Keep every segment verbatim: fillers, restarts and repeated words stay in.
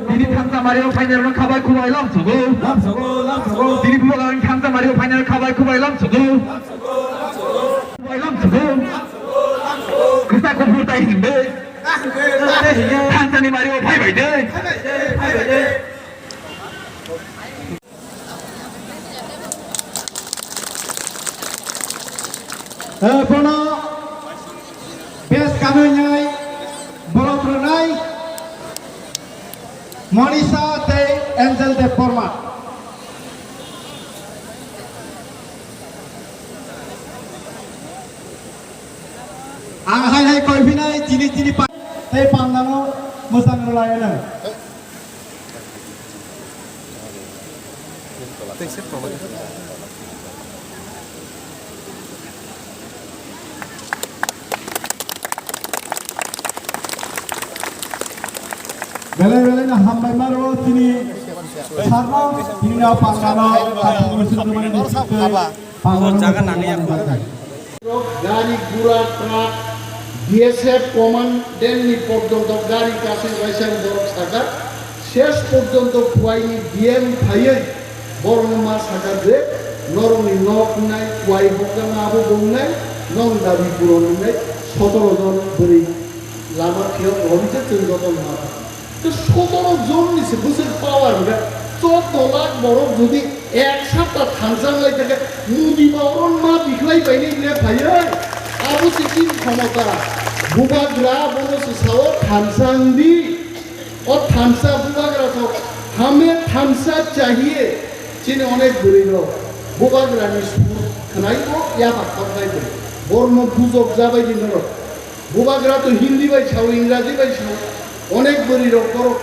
Tini thansa mario final no khabai khubai lam sugo. Lam sugo, lam sugo. Tini bubagrani thansa mario final khabai khubai lam sugo. Khubai lam sugo. Kwsa kuphur tai himbe. Thansa ni mario phai bai de. Eh, bono best kanai borok rwnai Monisha tei Angel Debbarma. Ang hai hai koi phinai chini chini pa tei pandano mwchang rwlai ano. Belai belai no hambai maro chini sarno, chini no pangano, pangano. Jaga nangya. Gari gura truck B S F commandant ni porjonto gari kasing kaisa borok saka ses porjonto phuaini D M phaiwi borokno ma saka je norokni nok wngnai, kuai hokjagma abo bo wngnai, nokni dabi puron wngnai, sotoro jon bwrwi lama phiyok rohorwi je chwng jotono ma. Tei sotoro jonni se bwswk power hwnkhe, chordo lakh borok jodi ek sapta thansa wngwi thangkhe, Modi ba oro ma bikhlai painai hwnwi phaiwi? Abo se chini khomota. Bubagra bono se sao thansa wngdi. O thansa bubagra sao, hame thansa chahiye. Chini onek bwrwi rok bubagrani sur khwnai bo yapha khornai bo. Borno bujok jabai di norok. Bubagra to Hindi bai sao, Ingraji bai sao, onek bwrwi rok borok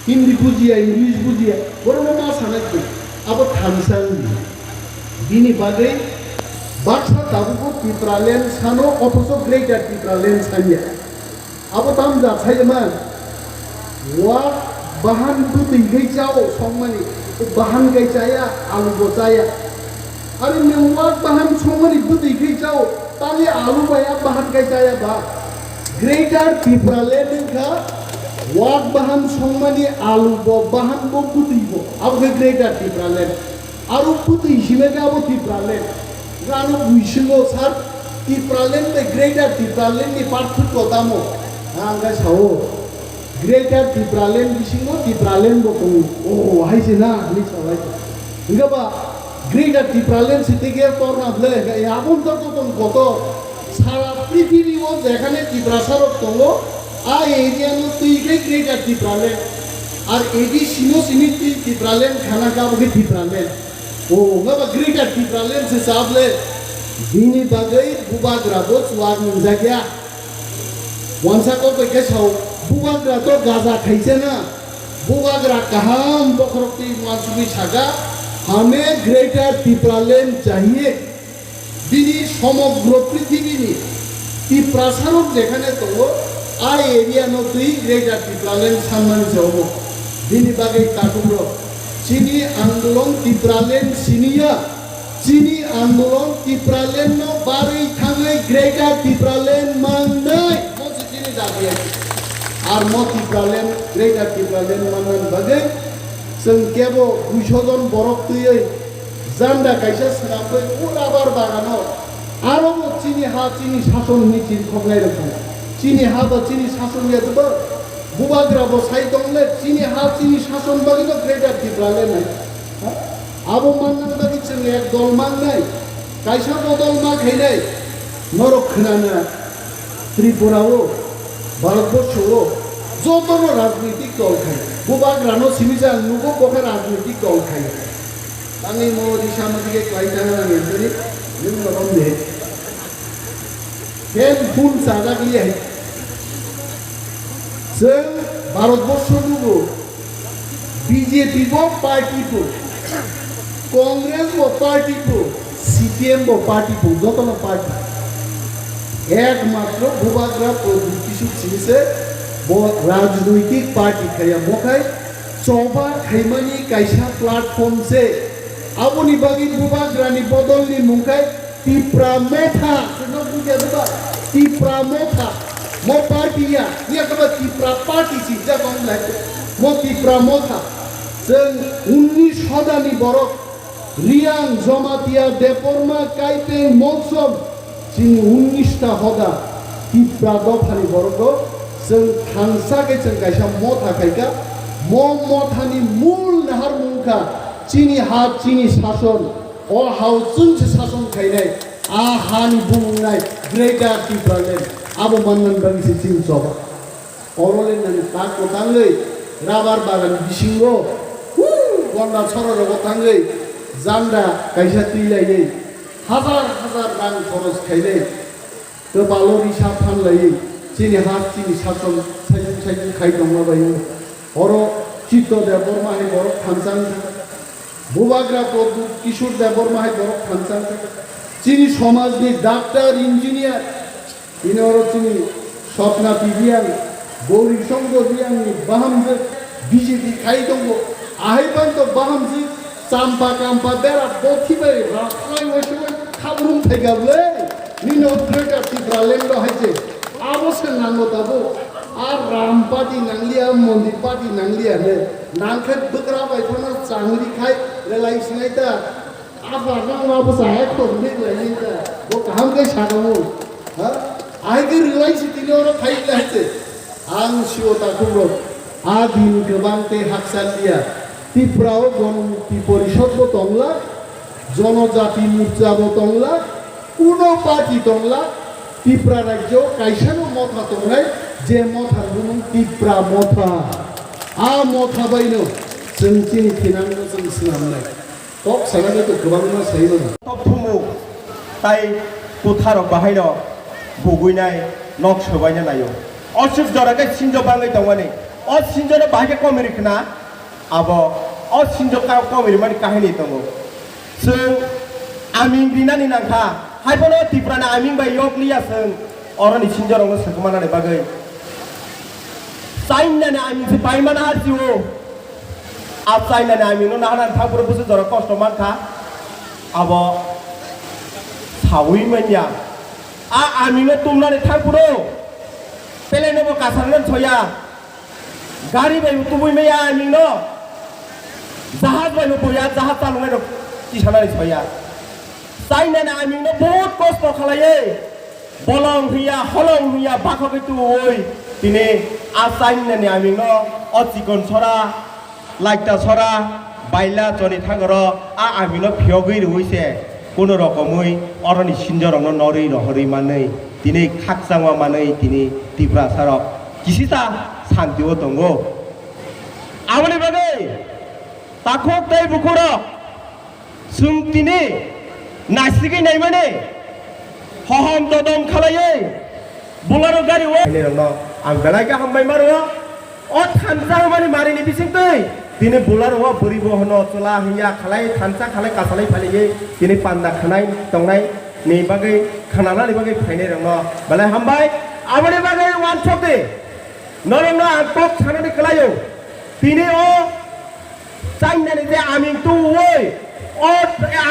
Hindi bujiya, English bujiya, borokno ma sanai khe abo thansa wngdi. Bini bagwi baksa tabukbo Tipraland sano, othocho Greater Tipraland sanya. Abo tam jat sai man? Wak bahan bwtwi khai chao songmani, bahan khai chaya, alu bo chaya. Are nwng wak bahan songmani bwtwi khai chao, tani alu bai a bahan khai chaya ba? Greater Tipraland wngkha wak bahan songmani, alu bo, bahan bo, bwtwi bo. Abo khe Greater Tipraland. Aro bwtwi himkhe abo Tipraland. Ano buisingo sir, Tipraland bai Greater Tipraland ni parthokyo tamo? Ang khe sao, Greater Tipraland bisingo Tipraland bo tongo. Oh, hai se na, hinwi salai. Hingke ba Greater Tipraland se teke torna bwle, hingke aboni to joto kotor. Sara prithibi o jekhane Tiprasa rok tongo, a area no twi khe Greater Tipraland. Ar A D C no simi twi Tipraland khana khe abo khe Tipraland. O, wngkha ba Greater Tipraland se chap le. Bini bagwi bubagra bo chuwak nwngjak ya. Wansa kok bai khe sao, bubagra to gaja khaisa na. Bubagra kaham bokhorok twi uansugwi saka, hame Greater Tipraland chahiye. Bini somogro prithibini Tiprasarok jekhane tongo, a area no twi Greater Tipraland sanmani se omo. Bini bagwi takhuk rok, chini andolon Tipraland siniya, chini andolon Tipraland no barwi thangwi Greater Tipraland mangnai. Mo se chini dabi. Ar mo Tipraland, Greater Tipraland manna bagwi chwng kebo duiso jon borok twiwi janda kaisa swnamwi o rabar bagano, aro bo chini ha chini sason hwnwi chirikhoknai rok tongo. Chini ha ba chini sason ya jeba, bubagra bo sai tongle chini ha chini sason bagwi no Greater Tipraland hai. Ha? Abo manna bagwi chwng ek dol mangnai, kaisa bodol ma khainai, norok khwnana. Tripura o, Bharatborsho o, jotono rajnitik dol khai. Bubagrano simi jang nugo bokhe rajnitik dol khai. Tangwi mo risa mo dige klai tana nang enteni, nwng no romde. Hem hun chajak liya hai. Chwng Bharatborsho nugo. B J P bo party bo, Congress bo party bo, C P M bo party bo, jotono party. Ekmatro bubagra Pradyut Kishore Singh se bo rajnoitik party khaiya, bokhai choba khaimani kaisa platform se. Aboni bagwi bubagrani bodolni mung khai Tipra Motha, sino buja diba? Tipra Motha, mo party ya, ya kaba Tipra party si ja bang lai. Bo Tipra Motha, chwng unnish hodani borok, Riang, Jomatia, Debbarma, Kaipeng, Molsom, chini unnish ta hoda Tipra dophani borok rok, chwng thansa khe chwng kaisa motha khaikha. Mo mothani mul naharmung kha chini ha, chini sason, o hao chwng se sason khainai, a hani bumung nai Greater Tipraland, abo manna bagwi se chini choba. Oro le nang tak kwtangwi rabar bagan bisingo, huu, gonda sorogo tangwi janda kaisa twi laiwi, hajar hajar rang khoros khainai, kwpalo risa phan laiwi, chini ha chini sason saijwk saijwk khai tongma bai. Oro Chitto Debbarma hai borok thansa wngkha, Bubagra Pradyut Kishore Debbarma hai borok thansa wngkha, chini somajni doctor, engineer, Bini oro chini Swapna P. Reang, Gauri Sangho Reangni bahamjwk B J P khai tongo. Ahai phano bahamjwk champa kampa bera bothi bai rakhai waisa bai khabrung thaiga bwle. Nino Greater Tipraland o hai se. Abo se nango tabuk. A Ram party nangliya, Mondir party nangliya ne. Nangkhe bwkra bai phano changri khai relai sinai ta. Apa nang ma bwsa hai khorni lai ta. Bo kaham khe sakamu. Ha? Ai khe rwlai si tini oro phai lai se. Ang sio takhuk rok. A din kwbang tei hakchal liya. Tipra o Gon Mukti Porishod bo tongla. Jonojati Morcha bo tongla. Kuno party tongla. Tipra rajyo kaisano motha tongnai. Je motha bumung Tipra motha. A motha baino chwng chini thinangno chwng swnamnai. Kok sana to kwbangma sai mano. Tok thumu tai kutharok bahaino buguinai nok sobaina naio. Osuk jora khe sinjo bangwi tongmani. O sinjono bahai khe komiri khna abo o sinjo ka komiri mani kahini tongo. Chwng aming rinani nangkha. Haiphano Tiprani aming bai yok liya chwng oroni sinjorokno swkmanani bagwi. Chainani aming se paimana harjio. A chainani amingno naharnani thangphuru busu jora kosto mankha. Abo saui manya. A amingno tumnani thangphuru peleinobo kasarnani soya. Gari bai bo tubui maya amingno. Jahaj bai bo boya, jahaj chalongnai rok tisanani soya. Chainani amingno bahut kosto khalaiwi. Bolong hiya, holong hiya, bakhogwi tuwi tini a chainani amingno o chikon sora, laita sora, baila choni thangoro a amingno phiyogwi rwui se kuno rokomwi oroni sinjorokno norwi rohorwi manwi tini khakchangma manwi tini Tiprasarok kisisa santio tongo. Aboni bagwi takhuk tei bukhurok Chwng tini naisigwi naimani hohom dodom khalaiwi Bolero gari o. Nirokno ang belai khe hambai maro. O thansa hwnmani marini bisingtwi tini Bolero o bwrwi bo hwno chwla hinya khalai thansa khalai kasalai phailaigwi tini panda khanai tongnai ni bagwi khananani bagwi phainai rokno belai hambai. Aboni bagwi uansukdi norokno ang kok sanani kwlaio. Tini o Chainani je aming tuwi, o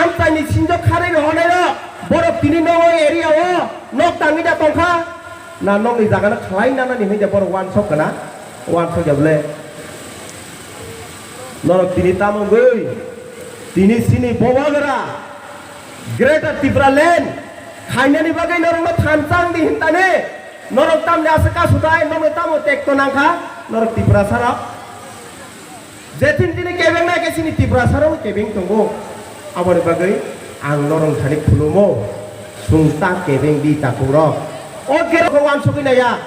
amchaini sinjo kharwi rohornairok, borok tini nogo area o nok tangwi da tongkha, na nokni jagano khlai nanani hinwi da borok uansuk kana, uansuk ya bwle. Norok tini tamo wngwi, tini chini bobagra Greater Tipraland khainani bagwi norokno thansa wngdi hintani, norok tamni aswk kasu tai, nokni tamo tekto nangkha, norok Tiprasarok. Jethin tini kebeng nai khe chini Tiprasarok kebeng tongo. Aboni bagwi ang norok thani khulumo, chwng ta kebeng di takhuk rok. O khe rok uansugwi naiya.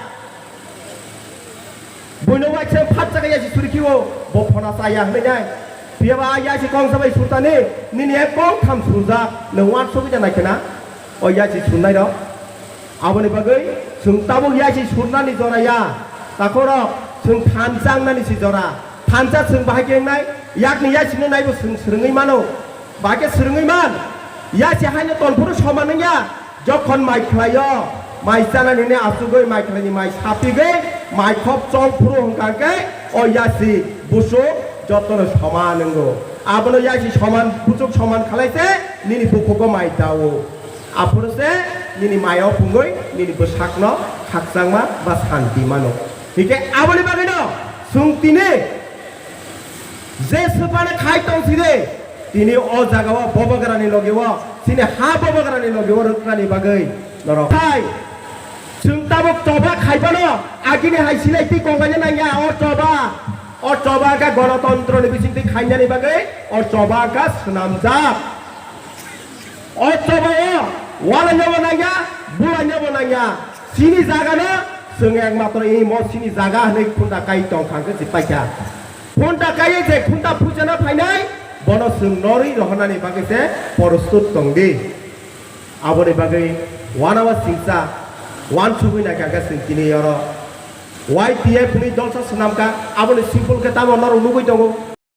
Buino waisa phat chakha yasi suri khiwo, bo phona chaya hwnwi nai. Phiyaba a yasi kongsa bai surtani, nini ek kong tham surjak, nwng uansugwi da nai khena. O yasi surnai rok. Aboni bagwi chwng tabuk yasi surnani jora ya. Takhorok chwng thansa wngnani si jora. Thansa chwng bahai khe wngnai, yakni yasino naibo chwng swrwngwi mano. Bahai khe swrwngwi man. Yasi haino tonphuru soman wngya. Jokhon mai khlaio, mai chanani hwnwi achugwi mai khlaini mai sapigwi mai khop chong phuru hwnkha khe o yasi busu jotono soman wngo. Abono yasi soman buchuk soman khlai se nini bukhugo mai dao. Aphuru se nini mayo phungwi nini bwsakno khakchangma ba santi mano. Hikhe aboni bagwino chwng tini Je swpana khai tong side, tini o jaga o bobagrani loge o, chini ha bobagrani loge o rwknani bagwi norok. Hai, chwng tabuk choba khaibano, agini hai silai twi konglaina nangya o choba. O choba wngkha gonotontro ni bisingtwi khainani bagwi o choba wngkha swnamjak. O choba o walainabo nangya, bulainabo nangya. Chini jaga no chwng ekmatro imo chini jaga hwnwi khunta kai tong kha hwnkhe se paikha. Khunta kaiwi je khunta phujana phainai, bono chwng norwi rohornani bagwi se prostut tong di. Aboni bagwi uanama singcha uansugwi naikha khe chwng tini oro Y T F ni dolsa swnamkha, aboni simple khe tamo norok nugwi tongo.